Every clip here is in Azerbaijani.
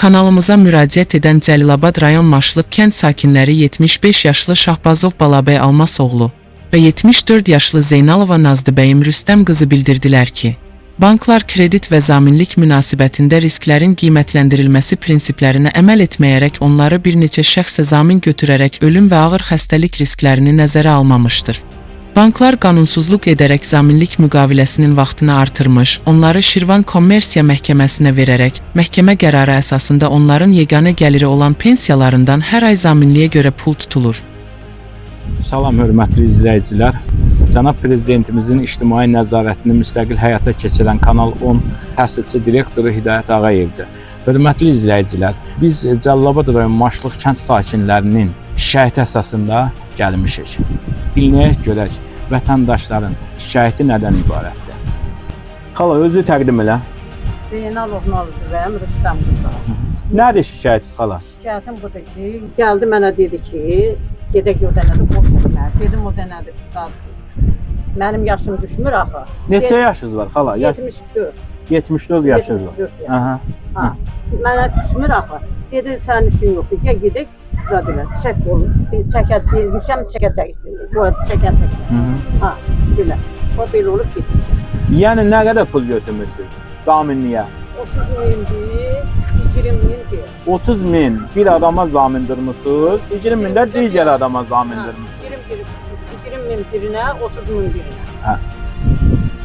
Kanalımıza müraciət edən Cəlilabad rayon Maşlıq kənd sakinləri 75 yaşlı Şahbazov Balabəy Almasoğlu və 74 yaşlı Zeynalova Nazlıbəyim Rüstəm qızı bildirdilər ki, banklar kredit və zaminlik münasibətində risklərin qiymətləndirilməsi prinsiplərinə əməl etməyərək onları bir neçə şəxsə zamin götürərək ölüm və ağır xəstəlik risklərini nəzərə almamışdır. Banklar qanunsuzluq edərək zaminlik müqaviləsinin vaxtını artırmış, onları Şirvan Kommersiya Məhkəməsinə verərək, məhkəmə qərarı əsasında onların yeganə gəliri olan pensiyalarından hər ay zaminliyə görə pul tutulur. Salam hörmətli izləyicilər. Cənab Prezidentimizin ictimai nəzarətini müstəqil həyata keçirən Kanal 10 təsisçi direktoru Hidayət Ağayevdir. Hörmətli izləyicilər, biz Cəlilabad rayon Maşlıq kənd sakinlərinin şikayəti əsasında gəlmişik. Dinləyək görək vətəndaşların şikayəti nədən ibarətdir? Xala özü təqdim elə. Zeynalov Nazlıbəyim Rüstəm qızı. Nədir şikayətiniz xala? Şikayətim budur ki, gəldi mənə dedi ki, gedək o dənədə qol çəkməyə. Dedim o dənədə mənim yaşım düşmür axı. Neçə yaşınız var xala? Yaş 74. 74 yaşınız var. 74 yaş. Aha. Ha. Mənə düşmür axı. Dedi sənin işin yoxdur. Gəl gedək bura belə çək qolu. Çəkə demişəm, çəkəcək. Bu çəkəcək. Hı -hı. Ha, belə. O belə olub getmişəm. Yəni nə qədər pul götürmüsünüz zaminliyə? 30 mindir, 20 mindir. 30 min bir adama zamin durmusunuz, 20 min də digər adama zamin Ha, durmusunuz. 20 min birinə, 30 min birinə.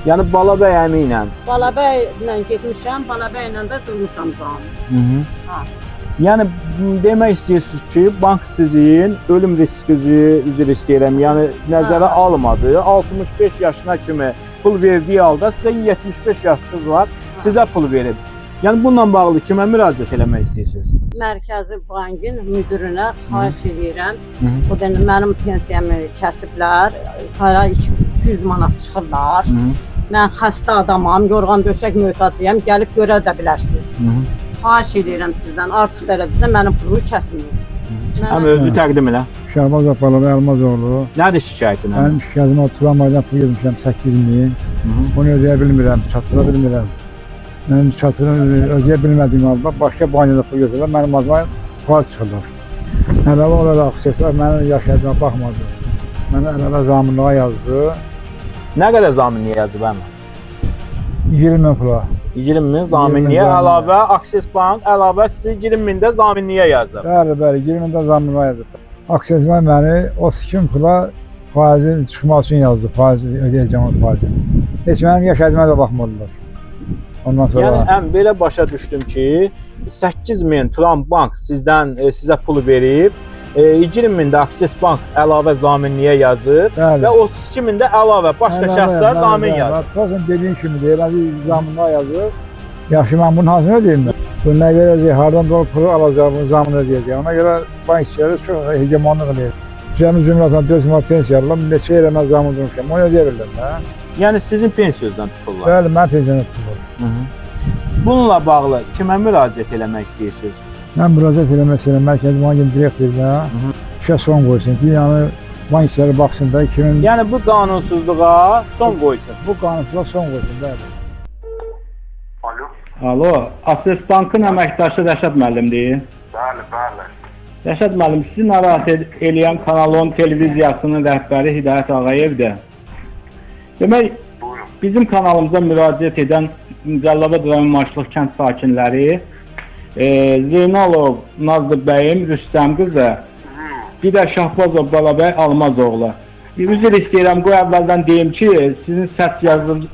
Yəni Balabəy əmi ilə. Balabəylə getmişəm, Balabəylə də durmuşam zamin. Hı -hı. Ha. Yəni demək istəyirsiniz ki, bank sizin ölüm riskinizi, üzr istəyirəm, yəni nəzərə Ha. almadı. 65 yaşına kimi pul verdiyi halda sizə 75 yaşınız var, sizə pul verib. Yəni bununla bağlı kimə müraciət eləmək istəyirsiniz? Mərkəzi Bankın müdirinə xahiş eləyirəm. Hı -hı. O da mənim pensiyamı kəsiblər. Para 200 manat çıxırlar. Hı -hı. Mən xəstə adamam, yorğan döşək möhtacıyam. Gəlib görə də bilərsiniz. Hı -hı. Xahiş eləyirəm sizdən artıq dərəcədə mənim pulumu kəsməyin. Həm özü təqdim elə. Şahbaz Balabəy Almazoğlu. Nədir şikayətin? əmi? Mənim şikayətim Turan baydan pul yemişəm 8 min. Hı -hı. Bunu ödəyə bilmirəm, çatdıra bilmirəm. Mənim çatdıra ödəyə bilmədiyim halda başqa bankada pul götürürlər, mənim adıma faiz çıxırlar. Əlavə olaraq səslər mənim yaş həddimə baxmadı. Mənə əlavə zaminliğa yazdı. Nə qədər zaminliyə yazıb əmi? 20 min pula. 20 min zaminliyə 20 min əlavə Access Bank əlavə sizi 20 min də zaminliyə yazıb. Bəli, bəli, 20 min də zaminliğa yazdı. Akses Bank məni 32 min pula faizi çıxmaq üçün yazdı, faiz ödəyəcəm o faizi. Heç mənim yaş həddimə də baxmadılar. Ondan sonra Yəni ən belə başa düşdüm ki, 8 min Turan Bank sizdən sizə pul verib, 20 min də Access Bank əlavə zaminliyə yazıb Bəli. və 32 min də əlavə başqa şəxsə zamin yazıb. Prosta dediyin kimi deyir, elə bir zaminlər yazır. Yaxşı, mən bunun hansını ödəyim mən? Bu nə verəcək, hardan doğru pulu alacaq, bunu zamin ödəyəcək. Ona görə bank işçiləri çox hegemonluq eləyir. Cəmi cümlədən 400 manat pensiya alıram, neçə yerə mən zamin durmuşam, onu ödəyə bilirəm də. Yəni sizin pensiyanızdan tuturlar. Bəli, mən pensiyamı tutulur. Hı -hı. Bununla bağlı kimə müraciət eləmək istəyirsiniz? Mən müraciət eləmək istəyirəm Mərkəzi Bankın direktoruna, işə son qoysun ki, yəni bank işçiləri baxsın da kimin Yəni bu qanunsuzluğa son qoysun. bu qanunsuzluğa son qoysun, bəli. Alo. Alo, Access Bankın əməkdaşı Rəşad müəllimdir. Bəli, bəli. Rəşad müəllim, sizi narahat eləyən Kanal 10 televiziyasının rəhbəri Hidayət Ağayevdir. Demək, Buyurun. bizim kanalımıza müraciət edən Cəlilabad rayon Maşlıq kənd sakinləri Zeynalov Nazlı bəyim Rüstəm qızı, bir də Şahbazov Balabəy Almazoğlu. Üzr istəyirəm, qoy əvvəldən deyim ki, sizin səs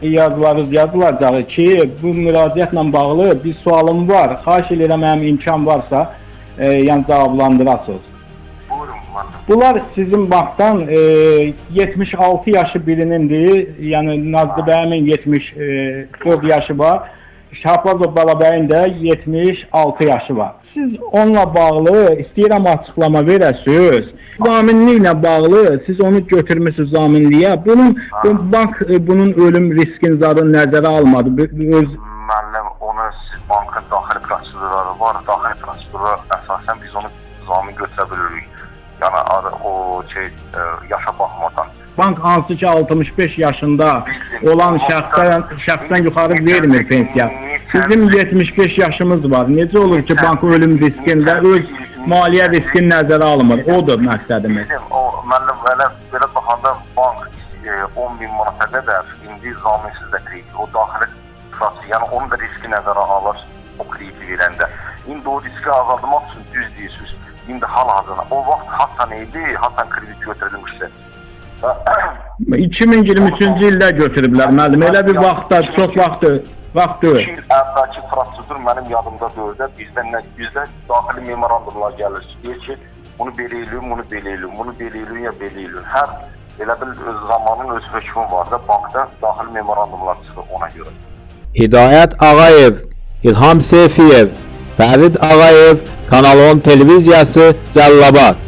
yazılarınız yazılacaq ki, bu müraciətlə bağlı bir sualım var. Xahiş edirəm, mənim imkan varsa, yəni cavablandırasınız. Buyurun müəllim. Bunlar sizin bankdan 76 yaşı birinindir. Yəni Nazlı bəyimin 74 yaşı var. Şahbazov Balabəyin də 76 yaşı var. Siz onunla bağlı istəyirəm açıqlama verəsiniz. Zaminliklə bağlı siz onu götürmüsünüz zaminliyə. Bunun bu bank bunun ölüm riskini zaten nəzərə almadı. Öz Müəllim, onu bankın daxili prosedurları var. Daxili prosedura əsasən biz onu zamin götürə bilirik. Yəni o şey yaşa baxmadan. bank hansı ki 65 yaşında Bildim. olan şəxsdən yuxarı vermir pensiya. Bizim 75 yaşımız var. Necə olur ki, bank ölüm riskini və öz maliyyə riskini nəzərə almır? Odur məqsədimiz. Bizim o müəllim belə baxanda bank 10 min manata qədər indi zaminsiz də kredit, o daxili proses, yəni onun da riski nəzərə alır o krediti verəndə. İndi o riski azaltmaq üçün düz deyirsiniz. İndi hal-hazırda o vaxt Hasan idi, Hasan kredit götürülmüşdü. 2023-cü ildə götürüblər müəllim. Elə bir vaxtda çox vaxt deyil. 2 il əvvəlki prosedur mənim yadımda deyil də, bizdə daxili memorandumlar gəlir. Deyir ki, bunu belə eləyin, bunu belə eləyin, bunu belə eləyin ya belə eləyin. Hər elə bil öz zamanın öz hökmü var da, bankda daxili memorandumlar çıxır ona görə. Hidayət Ağayev, İlham Seyfiyev, Fərid Ağayev, Kanal 10 televiziyası, Cəlilabad.